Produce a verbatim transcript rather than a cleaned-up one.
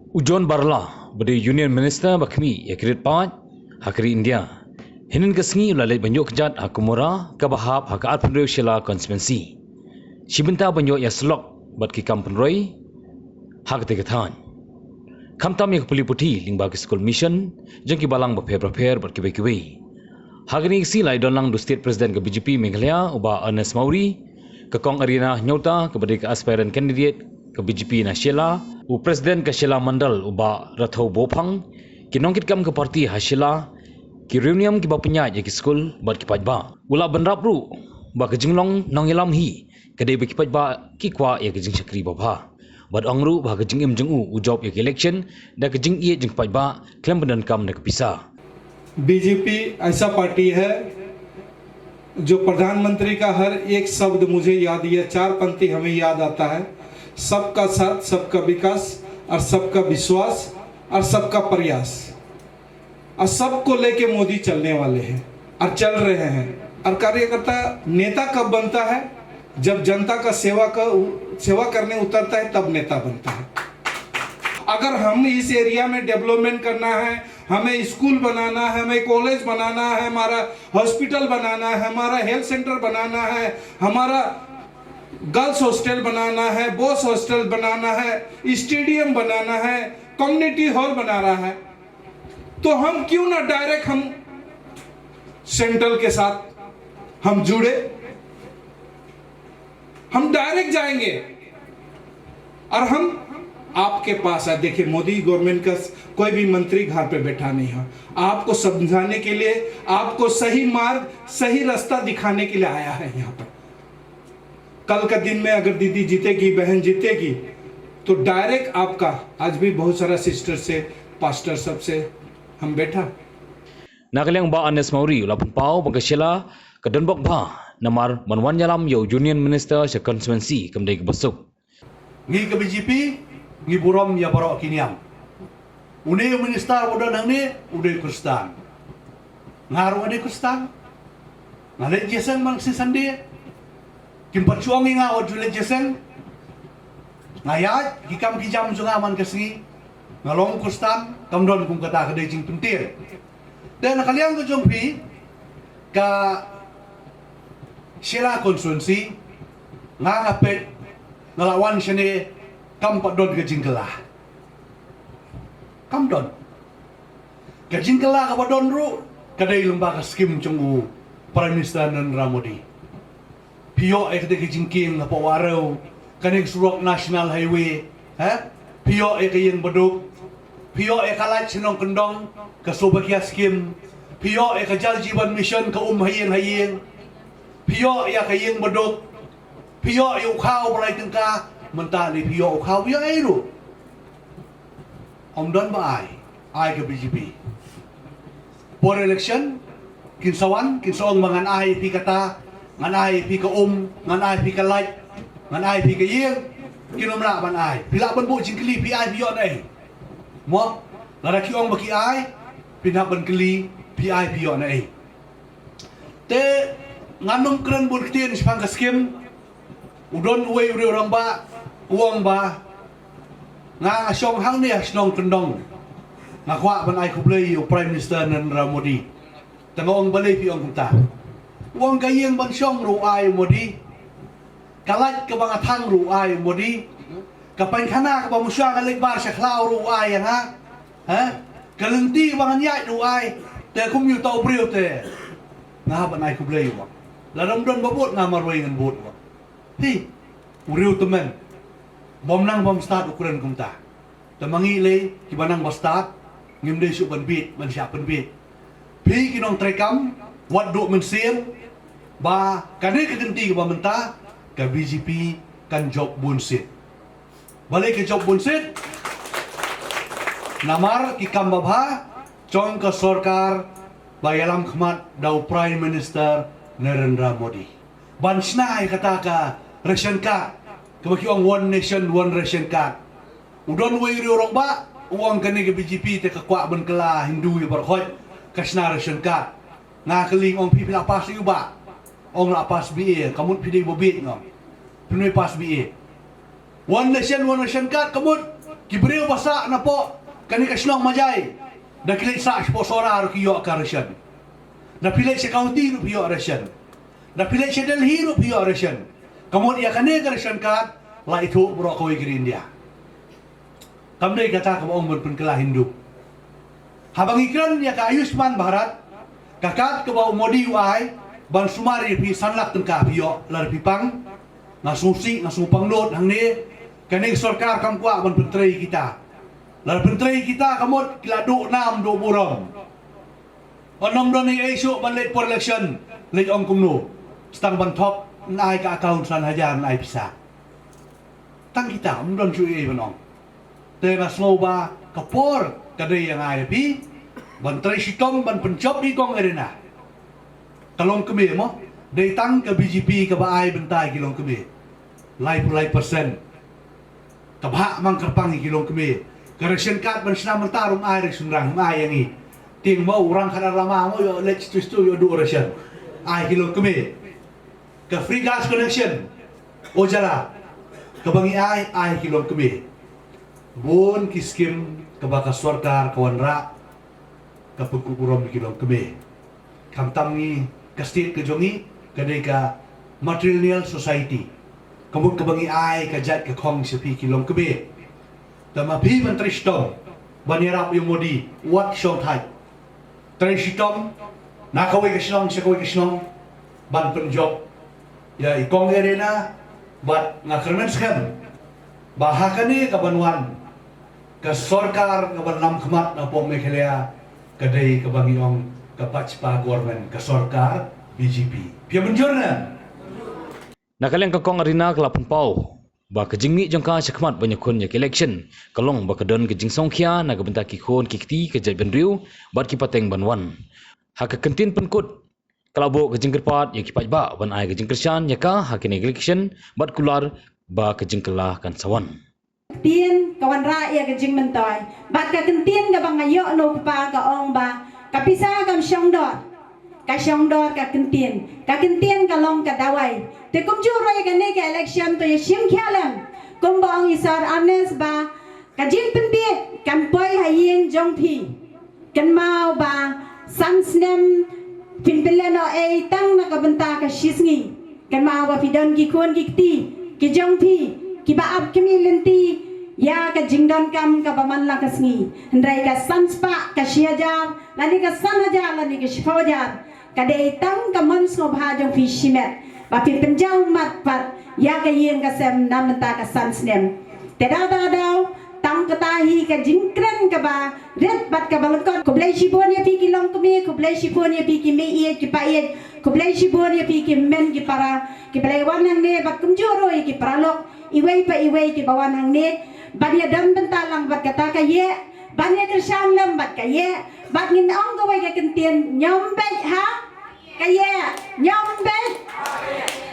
U John Barla, ba dei Union Minister ba khmih ïa ki rit paid ha ka ri India, hynnin ka sngi u la leit ban ïoh kjat ha Kumura, kaba hap ha ka arphew hynriew Shella constituency. Shi bynta ban ïoh ïa slok bad ki kam pynroi ha katei ka thaiñ, khamtam ïa ka pule puthi lyngba ki skul mission jong ki balang bapher bapher bad kiwei kiwei. Ha kane ka sngi la ïadon lang da u State President ka B J P Meghalaya, u Bah Ernest Mawrie, ka Kong Arina Nyota, kaba dei ka aspirant candidate ka B J P na Shella, u President ka Shella Mandal, u Bah Rathaw Boophang, ki nongkitkam ka party ha Shella, ki riewniam kiba pynïaid ïa ki skul bad ki paidbah. U la bynrap ruh ba ka jinglong nongïalam hi ka dei ba ki paidbah ki kwah ïa ka jingshakri babha. Bad ong ruh ba ka jingim jong u, u jop ïa ka election da ka jingïeit jong ki paidbah khlem pyndonkam da ka pisa. बीजेपी ऐसा पार्टी है जो प्रधानमंत्री का हर एक शब्द मुझे याद, यह चार पंक्ति हमें याद आता है, सबका साथ, सबका विकास और सबका विश्वास और सबका प्रयास। और सबको लेके मोदी चलने वाले हैं और चल रहे हैं। और कार्यकर्ता नेता कब बनता है? जब जनता का सेवा का सेवा करने उतरता है, तब नेता बनता है। अगर हम इस एरिया में डेवलपमेंट करना है, हमें स्कूल बनाना है, हमें कॉलेज बनाना है, हमारा हॉस्पिटल बनाना है, हमारा हेल्थ सेंटर बनाना है, हमारा गर्ल्स हॉस्टल बनाना है, बॉयज हॉस्टल बनाना है, स्टेडियम बनाना है, कम्युनिटी हॉल बनाना है, तो हम क्यों ना डायरेक्ट हम सेंट्रल के साथ हम जुड़े, हम डायरेक्ट जाएंगे और हम आपके पास आए। देखिए, मोदी गवर्नमेंट का कोई भी मंत्री घर पे बैठा नहीं है। आपको समझाने के लिए, आपको सही मार्ग, सही रास्ता दिखाने के लिए आया है यहाँ पर। कल का दिन में अगर दीदी जीतेगी, बहन जीतेगी, तो डायरेक्ट आपका, आज भी बहुत सारा सिस्टर से, पास्टर सब से हम बैठा। Na ka liang Bah Ernest Mawrie u la pynpaw ba ka Shella ka don bok bha namar ban wan ïalam ïa u Union Minister sha constituency kam dei kaba suk. Ngi ka B J P ngi burom ïa baroh ki niam. Une u minister u don hangne u dei u Khristan. Nga ruh nga dei u Khristan. Nga leit jingïaseng man ka sngi Sunday. Kim pat shu ong ïa nga wat ju leit jingïaseng. Nga ïaid ki kam ki jam jong nga man ka sngi. Nga long u Khristan, kam don kum kata, ka dei jingpyntieng. Te na ka liang ka jong phi ka Shella constituency, nga nga peit, nga la wan shane, kam pat don ka jingkylla. Kam don. Ka jingkylla kaba don ruh ka dei lyngba ka skim jong u Prime Minister Narendra Modi. Phi ïoh ïa kata ka jingkieng hapoh Wahrew, kane ka surok National Highway, ha? Phi ïoh ïa ka ïing baduk, phi ïoh ïa ka lait shnong kyndong, ka Saubhagya scheme, phi ïoh ïa ka Jal Jeevan Mission, ka um ha ïing ha ïing, phi ïoh ïa ka ïing baduk, phi ïoh ïa u khaw ba lai tyngka. Mynta ne phi ïoh u khaw, phi ïoh ei ruh? Ym don ba ai, ai ka B J P. Por election kin sa wan, kin sa ong ba ngan ai phi kata, ngan ai phi ka um, ngan ai phi ka lait, ngan ai phi ka ïing. Kin ym lah ban ai. Phi lah ban buh jingkylli, phi ai phi ïoh na ei? Mo, lada ki ong ba ki ai, phin hap ban kylli, phi ai phi ïoh na ei? Te ngan ym kren bun ktien shaphang ka skim. U don uwei u riew rangbah u ong ba nga nga shong hangne ha shnong kyndong, nga kwah ban ai khublei ïa u Prime Minister Narendra Modi. Te nga ong balei phi ong kumta? U ong ka ïing ban shong ruh u ai u Modi, ka lait kaba nga thang ruh u ai u Modi, ka painkhana kaba mynshuwa nga leit bar sha khlaw ruh u ai ïa nga. Ha? Ka lynti ba ngan ïaid ruh u ai. Te kum ïa uta u briew te nga hap ban ai khublei, u ong. Lada ym don ba bud nga marwei ngan bud, u ong. Phi, u riew tymmen, bym nang bym stad u kren kumta. Te ma ngi lei kiba nang ba stad, ngim dei shuh ban bieit, ban shah pynbieit. Phi ki nongtrei kam, wat duh mynsiem ba kane ka kynti kaba mynta ka B J P kan jop bun sien. Balei ka jop bun sien? Namar ki kam babha jong ka sorkar ba ïalam khmat da u Prime Minister Narendra Modi, ban shna ïa kata ka ration card kaba ki ong One Nation One Ration Card. U don uwei u riew rangbah u ong kane ka B J P te ka kwah ban kylla Hindu ïa baroh, ka shna ration card. Nga kylli, nga ong, phi, phi la pass ïa u bah? Ong la pass B A. Ka mut phi dei ba bieit, nga ong. Phin wei pass B A. One Nation One Ration Card ka mut Ki briew ba sah na pok kane ka shnong Majai, da ki leit sah shapoh Sohra ruh ki ïoh ka ration. Da phi leit sha Guwahati ruh phi ïoh ration. Da phi leit sha Delhi ruh phi ïoh ration. Ka mut ïa kane ka ration card la ithuh baroh kawei ka ri India. Kam dei kata kaba ong ban pynkylla Hindu. Haba ngi kren ïa ka Ayushman Bharat, ka card kaba u Modi u ai, ban sumar ïa phi san lak tyngka phi ïoh lada phi pang. Nga sngewsih, nga sngewpang lut hangne. Kane ka sorkar kam kwah ban pyntrei kita. Lada pyntrei kita ka mut ki la duh nam duh burom. Ym don ei ei shuh ban leit por election, leit ong kumno. Tang ban thok, yn ai ka account san hajar, yn ai pisa. Tang kita, ym don shuh ei ei ban ong. Te nga sngew ba ka por ka dei ïa nga ïa phi ban trei shitom ban pynjop ïa i Kong Arena. Ka longkmie mo, dei tang ka B J P kaba ai bynta ïa ki longkmie. Laiphew lai percent. Ka bha mang kyrpang ïa ki longkmie. Ka ration card ban shna mynta ruh ym ai re shynrang, ym ai ïa ngi. Tieng mo, u rang khadar lama mo, ïoh leit stu stu ïoh duh ration. Ai ki longkmie. Ka free gas connection, Ujala, kaba ngi ai, ai ki longkmie. Bun ki skim kaba ka sorkar ka wanrah, ka pynkup burom ïa ki longkmie. Khamtam ngi, ka state ka jong ngi ka dei ka matrilineal society. Ka mut kaba ngi ai ka jait ka khong sha phi ki longkmie. Te ma phi ban trei shitom ban ïarap ïa u Modi, wat shong thait. Trei shitom na kawei ka shnong sha kawei ka shnong ban pynjop ïa i Kong Arena. Bad nga kyrmen skhem ba ha kane ka ban wan ka sorkar ka ban lam khmat na pdeng Meghalaya ka dei kaba ngi ong ka Bhajpa government, ka sorkar B J P. Phi ïa mynjur ne? Na ka liang ka Kong Arena ka la pynpaw ba ka jingmih jong ka shakhmat ban ïakhun ïa ka election ka long ba ka don ka jingsngewkhia na ka bynta ki khun ki kti ka jaitbynriew bad ki pateng ban wan. Ha ka kyntien pynkut ka la buh ka jingkyrpad ïa ki paidbah ban ai ka jingkyrshan ïa ka ha kane ka election bad kular ba ka jingkylla kan sa wan. Ktien ka wanrah ïa ka jingmyntoi bad ka kyntien kaba nga ïoh na u kpa ka ong ba ka pisa kam shong dor. Ka shong dor ka kyntien, ka kyntien ka long ka dawai. Te kumjuh ruh ïa kane ka election to ïa shim khia lem. Kumba ong i Sir Ernest ba ka jingpynbiej kan poi ha ïing jong phi. Kynmaw ba san snem phin pynlehnohei tang na ka bynta ka shisngi. Kynmaw ba phi don ki khun ki kti ki jong phi kiba ap khmih lynti ïa ka jingdonkam kaba man la ka sngi. Hynrei ka san spah, ka shi hajar lane ka san hajar lane ka shiphew hajar ka dei tang ka mon sngewbha jong phi shimet ba phin pynjaw mat pat ïa ka ïing ka sem na bynta ka san snem. Te daw daw daw tang kata hi ka jingkren kaba rit bad kaba lyngkot. Khublei shibun ïa phi ki longkmie, khublei shibun ïa phi ki mei ïeit ki pa ïeit, khublei shibun ïa phi ki hynmen ki para kiba la wan hangne bad kumjuh ruh ïa ki paralok iwei pa iwei kiba wan hangne ban ïa don bynta lang bad kata ka ïeh, ban ïa kyrshan lem bad ka ïeh, bad ngin ong kawei ka kyntien, ñiom beit ha ka ïeh, ñiom beit.